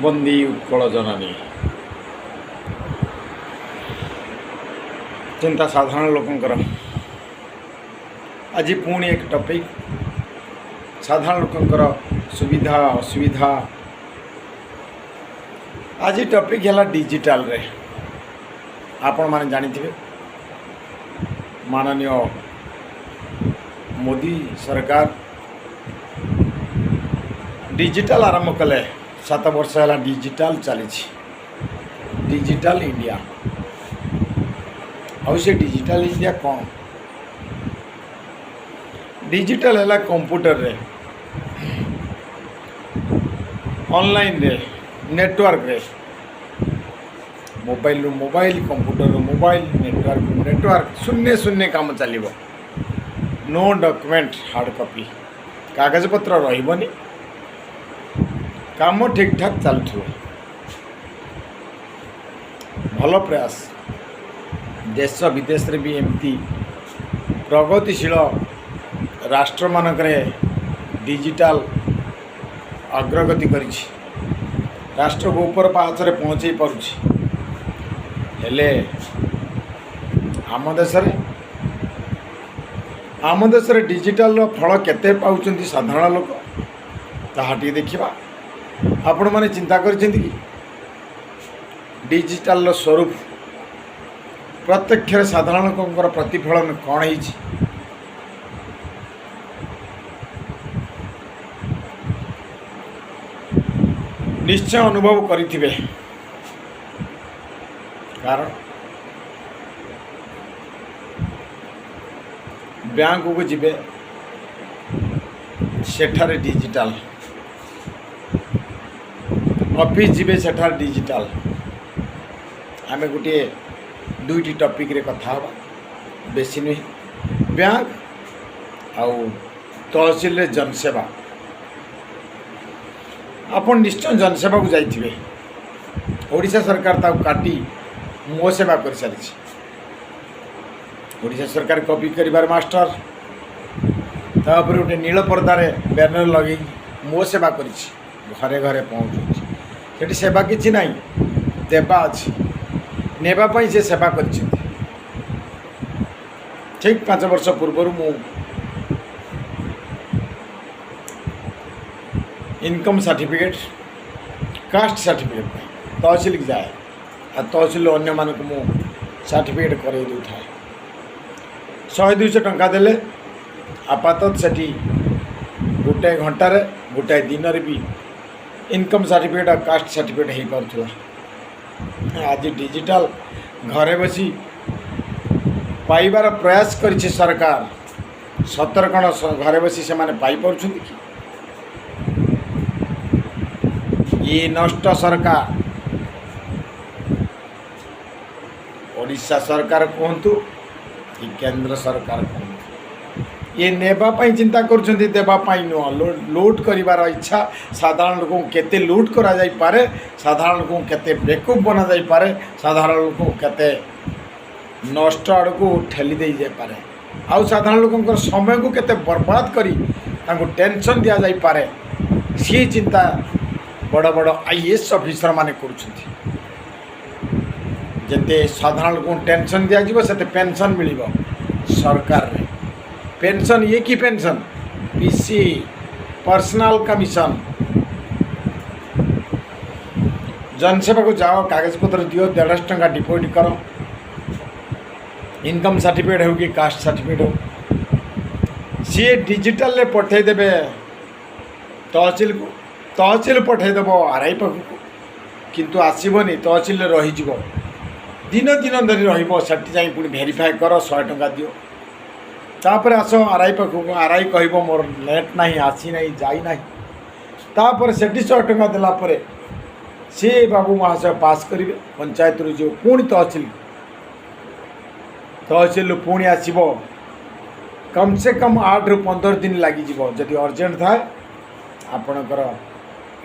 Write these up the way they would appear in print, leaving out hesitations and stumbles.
ବନ୍ଦେ ଉତ୍କଳ ଜନନୀ। ଚିନ୍ତା ସାଧାରଣ ଲୋକଙ୍କର। ଆଜି ପୁଣି ଏକ ଟପିକ୍, ସାଧାରଣ ଲୋକଙ୍କର ସୁବିଧା ଅସୁବିଧା। ଆଜି ଟପିକ୍ ହେଲା ଡିଜିଟାଲରେ। ଆପଣମାନେ ଜାଣିଥିବେ, ମାନନୀୟ ମୋଦି ସରକାର ଡିଜିଟାଲ ଆରମ୍ଭ କଲେ। 7 ବର୍ଷ ହେଲା ଡିଜିଟାଲ ଚାଲିଛି, ଡିଜିଟାଲ ଇଣ୍ଡିଆ। ଆଉ ସେ ଡିଜିଟାଲ ଇଣ୍ଡିଆ କ'ଣ? ଡିଜିଟାଲ ହେଲା କମ୍ପ୍ୟୁଟରରେ, ଅନଲାଇନରେ, ନେଟୱାର୍କରେ, ମୋବାଇଲରୁ ମୋବାଇଲ, କମ୍ପ୍ୟୁଟରରୁ ମୋବାଇଲ, ନେଟୱାର୍କରୁ ନେଟୱାର୍କ, ଶୂନ୍ୟ ଶୂନ୍ୟ କାମ ଚାଲିବ। ନୋ ଡକ୍ୟୁମେଣ୍ଟ ହାର୍ଡ଼ କପି, କାଗଜପତ୍ର ରହିବନି, କାମ ଠିକ୍ଠାକ୍ ଚାଲୁଥିବ। ଭଲ ପ୍ରୟାସ। ଦେଶ ବିଦେଶରେ ବି ଏମିତି ପ୍ରଗତିଶୀଳ ରାଷ୍ଟ୍ରମାନଙ୍କରେ ଡିଜିଟାଲ ଅଗ୍ରଗତି କରିଛି, ରାଷ୍ଟ୍ରକୁ ଉପର ପାହାଚରେ ପହଞ୍ଚେଇ ପାରୁଛି। ହେଲେ ଆମ ଦେଶରେ ଡିଜିଟାଲର ଫଳ କେତେ ପାଉଛନ୍ତି ସାଧାରଣ ଲୋକ, ତାହା ଟିକେ ଦେଖିବା। ଆପଣମାନେ ଚିନ୍ତା କରିଛନ୍ତି କି, ଡିଜିଟାଲର ସ୍ୱରୂପ ପ୍ରତ୍ୟକ୍ଷରେ ସାଧାରଣ ଲୋକଙ୍କର ପ୍ରତିଫଳନ କ'ଣ ହେଇଛି? ନିଶ୍ଚୟ ଅନୁଭବ କରିଥିବେ। କାରଣ ବ୍ୟାଙ୍କକୁ ଯିବେ, ସେଠାରେ ଡିଜିଟାଲ। ଅଫିସ୍ ଯିବେ, ସେଠାରେ ଡିଜିଟାଲ। ଆମେ ଗୋଟିଏ ଦୁଇଟି ଟପିକ୍ରେ କଥା ହେବା, ବେଶୀ ନୁହେଁ। ବ୍ୟାଙ୍କ ଆଉ ତହସିଲରେ ଜନସେବା। ଆପଣ ନିଶ୍ଚୟ ଜନସେବାକୁ ଯାଇଥିବେ। ଓଡ଼ିଶା ସରକାର ତାକୁ କାଟି ମୋ ସେବା କରିସାରିଛି। ଓଡ଼ିଶା ସରକାର କପି କରିବାର ମାଷ୍ଟର। ତା ଉପରେ ଗୋଟେ ନୀଳ ପର୍ଦ୍ଦାରେ ବ୍ୟାନର ଲଗେଇ ମୋ ସେବା କରିଛି, ଘରେ ଘରେ ପହଞ୍ଚୁଛି। ସେଠି ସେବା କିଛି ନାହିଁ, ଦେବା ଅଛି। ନେବା ପାଇଁ ସେ ସେବା କରିଛନ୍ତି। ଠିକ୍ 5 ବର୍ଷ ପୂର୍ବରୁ ମୁଁ ଇନକମ୍ ସାର୍ଟିଫିକେଟ୍, କାଷ୍ଟ ସାର୍ଟିଫିକେଟ୍ ପାଇଁ ତହସିଲకి ଯାଏ ଆଉ ତହସିଲ ଅନ୍ୟମାନଙ୍କୁ ମୁଁ ସାର୍ଟିଫିକେଟ୍ କରାଇ ଦେଉଥାଏ। 100-200 ଟଙ୍କା ଦେଲେ ଆପାତତଃ ସେଠି ଗୋଟାଏ ଘଣ୍ଟାରେ, ଗୋଟାଏ ଦିନରେ ବି ଇନକମ୍ ସାର୍ଟିଫିକେଟ୍ ଆଉ କାଷ୍ଟ ସାର୍ଟିଫିକେଟ୍ ହେଇପାରୁଥିଲା। ଆଜି ଡିଜିଟାଲ ଘରେ ବସି ପାଇବାର ପ୍ରୟାସ କରିଛି ସରକାର। ସତରେ କ'ଣ ଘରେ ବସି ସେମାନେ ପାଇପାରୁଛନ୍ତି କି? ଇଏ ନଷ୍ଟ ସରକାର, ଓଡ଼ିଶା ସରକାର କୁହନ୍ତୁ କି କେନ୍ଦ୍ର ସରକାର କୁହନ୍ତୁ, ଇଏ ନେବା ପାଇଁ ଚିନ୍ତା କରୁଛନ୍ତି, ଦେବା ପାଇଁ ନୁହଁ। ଲୁଟ୍ କରିବାର ଇଚ୍ଛା। ସାଧାରଣ ଲୋକଙ୍କୁ କେତେ ଲୁଟ୍ କରାଯାଇପାରେ, ସାଧାରଣ ଲୋକଙ୍କୁ କେତେ ବେକୁଫ ବନାଯାଇପାରେ, ସାଧାରଣ ଲୋକଙ୍କୁ କେତେ ନଷ୍ଟ ଆଡ଼କୁ ଠେଲି ଦେଇଯାଇପାରେ ଆଉ ସାଧାରଣ ଲୋକଙ୍କର ସମୟକୁ କେତେ ବର୍ବାଦ କରି ତାଙ୍କୁ ଟେନସନ୍ ଦିଆଯାଇପାରେ, ସିଏ ଚିନ୍ତା ବଡ଼ ବଡ଼ ଆଇଏଏସ୍ ଅଫିସରମାନେ କରୁଛନ୍ତି। ଯେତେ ସାଧାରଣ ଲୋକଙ୍କୁ ଟେନସନ୍ ଦିଆଯିବ, ସେତେ ପେନସନ୍ ମିଳିବ ସରକାରରେ। ପେନସନ୍ ଇଏ କି ପେନସନ୍? PC, personal commission. ଜନସେବାକୁ ଯାଅ, କାଗଜପତ୍ର ଦିଅ, 150 ଟଙ୍କା ଡିପୋଜିଟ୍ କର, ଇନକମ୍ ସାର୍ଟିଫିକେଟ୍ ହେଉ କି କାଷ୍ଟ ସାର୍ଟିଫିକେଟ୍ ହେଉ, ସିଏ ଡିଜିଟାଲରେ ପଠାଇଦେବେ ତହସିଲକୁ, ତହସିଲ ପଠାଇଦେବ ଆର୍ I ପାଖକୁ। କିନ୍ତୁ ଆସିବନି, ତହସିଲରେ ରହିଯିବ, ଦିନ ଦିନ ଧରି ରହିବ। ସେଠି ଯାଇ ପୁଣି ଭେରିଫାଏ କର, 100 ଟଙ୍କା ଦିଅ, ତାପରେ ଆସ ଆର୍ I ପାଖକୁ। ଆର୍ I କହିବ ମୋର ନେଟ୍ ନାହିଁ, ଆସିନାହିଁ, ଯାଇନାହିଁ। ତାପରେ ସେଠି 100 ଟଙ୍କା ଦେଲା ପରେ ସେ ବାବୁ ମହାଶୟ ପାସ୍ କରିବେ। ପଞ୍ଚାୟତରୁ ଯିବ ପୁଣି ତହସିଲ, ତହସିଲରୁ ପୁଣି ଆସିବ। କମ୍ ସେ କମ୍ 8ରୁ 15 ଦିନ ଲାଗିଯିବ ଯଦି ଅର୍ଜେଣ୍ଟ ଥାଏ। ଆପଣଙ୍କର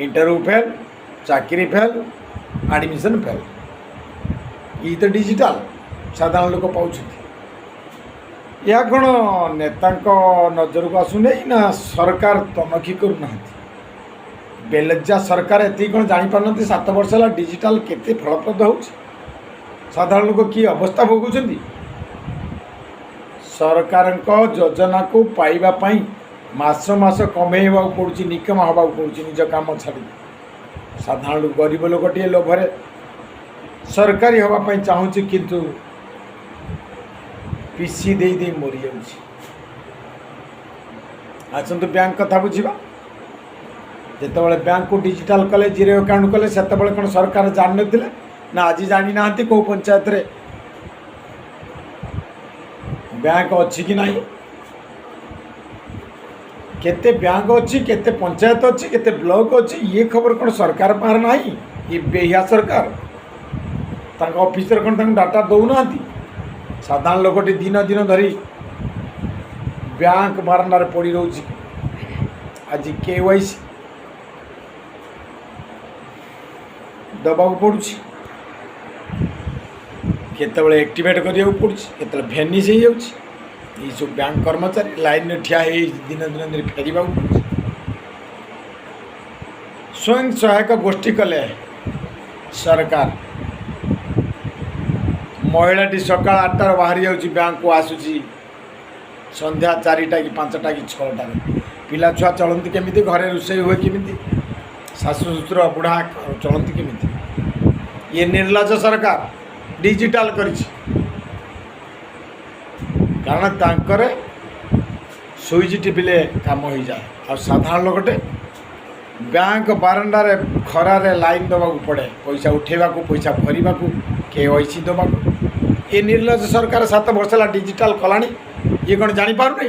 ଇଣ୍ଟରଭ୍ୟୁ ଫେଲ୍, ଚାକିରି ଫେଲ୍, ଆଡ଼ମିସନ୍ ଫେଲ୍। ଇଏ ତ ଡିଜିଟାଲ ସାଧାରଣ ଲୋକ ପାଉଛନ୍ତି। ଏହା କ'ଣ ନେତାଙ୍କ ନଜରକୁ ଆସୁନାହିଁ ନା ସରକାର ତନଖି କରୁନାହାନ୍ତି? ବେଲଜ୍ଜା ସରକାର ଏତିକି କ'ଣ ଜାଣିପାରୁନାହାନ୍ତି? 7 ବର୍ଷ ହେଲା ଡିଜିଟାଲ କେତେ ଫଳପ୍ରଦ ହେଉଛି, ସାଧାରଣ ଲୋକ କି ଅବସ୍ଥା ଭୋଗୁଛନ୍ତି। ସରକାରଙ୍କ ଯୋଜନାକୁ ପାଇବା ପାଇଁ ମାସ ମାସ କମେଇବାକୁ ପଡ଼ୁଛି, ନିକମା ହେବାକୁ ପଡ଼ୁଛି ନିଜ କାମ ଛାଡ଼ି। ସାଧାରଣ ଲୋକ, ଗରିବ ଲୋକଟିଏ ଲୋଭରେ ସରକାରୀ ହେବା ପାଇଁ ଚାହୁଁଛି, କିନ୍ତୁ ପିସି ଦେଇ ଦେଇ ମରିଯାଉଛି। ଆସନ୍ତୁ ବ୍ୟାଙ୍କ କଥା ବୁଝିବା। ଯେତେବେଳେ ବ୍ୟାଙ୍କକୁ ଡିଜିଟାଲ କଲେ, ଜିରୋ ଆକାଉଣ୍ଟ କଲେ, ସେତେବେଳେ କ'ଣ ସରକାର ଜାଣିନଥିଲେ ନା ଆଜି ଜାଣିନାହାନ୍ତି କେଉଁ ପଞ୍ଚାୟତରେ ବ୍ୟାଙ୍କ ଅଛି କି ନାହିଁ, କେତେ ବ୍ୟାଙ୍କ ଅଛି, କେତେ ପଞ୍ଚାୟତ ଅଛି, କେତେ ବ୍ଲକ ଅଛି? ଇଏ ଖବର କ'ଣ ସରକାର ପାଖରେ ନାହିଁ? ଇଏ ବେହିଆ ସରକାର, ତାଙ୍କ ଅଫିସର କ'ଣ ତାଙ୍କୁ ଡାଟା ଦେଉନାହାନ୍ତି? ସାଧାରଣ ଲୋକଟି ଦିନ ଦିନ ଧରି ବ୍ୟାଙ୍କ ବାରଣ୍ଡାରେ ପଡ଼ି ରହୁଛି। ଆଜି କେୱାଇସି ଦେବାକୁ ପଡ଼ୁଛି, କେତେବେଳେ ଆକ୍ଟିଭେଟ୍ କରିବାକୁ ପଡ଼ୁଛି, କେତେବେଳେ ଭେନିସ୍ ହେଇଯାଉଛି। ଏଇସବୁ ବ୍ୟାଙ୍କ କର୍ମଚାରୀ ଲାଇନ୍ରେ ଠିଆ ହେଇ ଦିନ ଦିନ ଧରି ଫେରିବାକୁ ପଡ଼ୁଛି। ସ୍ୱୟଂ ସହାୟକ ଗୋଷ୍ଠୀ କଲେ ସରକାର। ମହିଳାଟି ସକାଳ 8ଟାରେ ବାହାରି ଯାଉଛି ବ୍ୟାଙ୍କକୁ, ଆସୁଛି ସନ୍ଧ୍ୟା 4ଟା କି 5ଟା କି 6ଟାରେ। ପିଲା ଛୁଆ ଚଳନ୍ତି କେମିତି? ଘରେ ରୋଷେଇ ହୁଏ କେମିତି? ଶାଶୁ ଶ୍ୱଶୁର ବୁଢ଼ା ଚଳନ୍ତି କେମିତି? ଇଏ ନିର୍ଲଜ ସରକାର ଡିଜିଟାଲ କରିଛି, କାରଣ ତାଙ୍କର ସୁଇଚ୍ ଟିପିଲେ କାମ ହେଇଯାଏ। ଆଉ ସାଧାରଣ ଲୋକଟେ ବ୍ୟାଙ୍କ ବାରଣ୍ଡାରେ ଖରାରେ ଲାଇନ୍ ଦେବାକୁ ପଡ଼େ, ପଇସା ଉଠେଇବାକୁ, ପଇସା ଭରିବାକୁ, କେୱାଇସି ଦେବାକୁ। ଏ ନିର୍ଲଜ ସରକାର 7 ବର୍ଷ ହେଲା ଡିଜିଟାଲ କଲାଣି, ଇଏ କ'ଣ ଜାଣିପାରୁନି?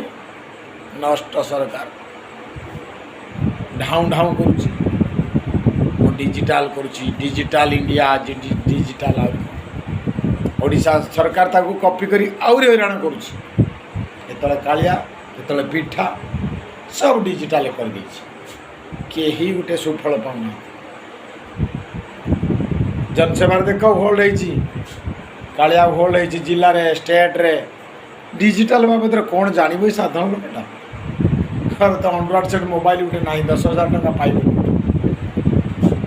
ନଷ୍ଟ ସରକାର ଢାଉଁ ଢାଉଁ କରୁଛି, ମୁଁ ଡିଜିଟାଲ କରୁଛି, ଡିଜିଟାଲ ଇଣ୍ଡିଆ, ଡିଜିଟାଲ। ଆହୁରି ଓଡ଼ିଶା ସରକାର ତାକୁ କପି କରି ଆହୁରି ହଇରାଣ କରୁଛି। କେତେବେଳେ କାଳିଆ, କେତେବେଳେ ପିଠା, ସବୁ ଡିଜିଟାଲ କରିଦେଇଛି। କେହି ଗୋଟେ ସୁଫଳ ପାଉନାହାନ୍ତି। ଜନସେବାରେ ଦେଖ, ହୋଲ୍ଡ ହେଇଛି, କାଳିଆ ହୋଲ୍ଡ ହେଇଛି ଜିଲ୍ଲାରେ, ଷ୍ଟେଟ୍ରେ। ଡିଜିଟାଲ ବାବଦରେ କ'ଣ ଜାଣିବ ଏଇ ସାଧାରଣ ଲୋକଟା? ଘରେ ତ ଆଣ୍ଡ୍ରଏଡ଼ ସେଟ୍ ମୋବାଇଲ ଗୋଟେ ନାହିଁ, 10,000 ଟଙ୍କା ପାଇବ?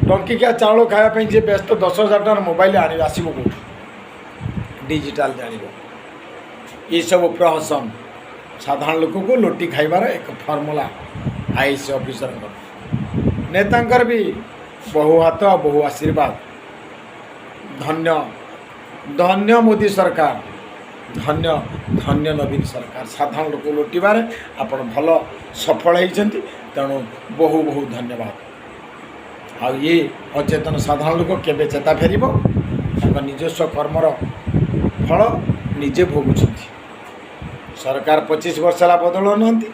ଟଙ୍କିକିଆ ଚାଉଳ ଖାଇବା ପାଇଁ ଯିଏ ବ୍ୟସ୍ତ, 10,000 ଟଙ୍କାର ମୋବାଇଲ ଆଣିବ ଆସିବ କେଉଁଠୁ? ଡିଜିଟାଲ ଜାଣିବ? ଏସବୁ ପ୍ରହସନ, ସାଧାରଣ ଲୋକକୁ ଲୋଟି ଖାଇବାର ଏକ ଫର୍ମୁଲା ଆଇଏଏସ୍ ଅଫିସରଙ୍କର। ନେତାଙ୍କର ବି ବହୁ ହାତ ଆଉ ବହୁ ଆଶୀର୍ବାଦ। ଧନ୍ୟ, ଧନ୍ୟ ମୋଦି ସରକାର, ଧନ୍ୟ, ଧନ୍ୟ ନବୀନ ସରକାର। ସାଧାରଣ ଲୋକ ଲୁଟିବାରେ ଆପଣ ଭଲ ସଫଳ ହେଇଛନ୍ତି, ତେଣୁ ବହୁ ବହୁ ଧନ୍ୟବାଦ। ଆଉ ଇଏ ଅଚେତନ ସାଧାରଣ ଲୋକ କେବେ ଚେତା ଫେରିବ? ତାଙ୍କ ନିଜସ୍ୱ କର୍ମର ଫଳ ନିଜେ ଭୋଗୁଛନ୍ତି। ସରକାର 25 ବର୍ଷ ହେଲା ବଦଳୁନାହାନ୍ତି,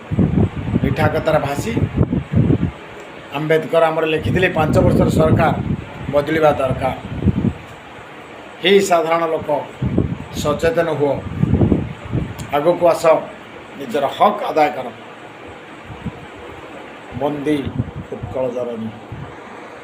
ମିଠା କଥାରେ ଭାସି। ଆମ୍ବେଦକର ଆମର ଲେଖିଥିଲେ, 5 ବର୍ଷର ସରକାର ବଦଳିବା ଦରକାର। ହେ ସାଧାରଣ ଲୋକ, ସଚେତନ ହୁଅ, ଆଗକୁ ଆସ, ନିଜର ହକ୍ ଆଦାୟ କର। ବନ୍ଦେ ଉତ୍କଳ ଜନନୀ।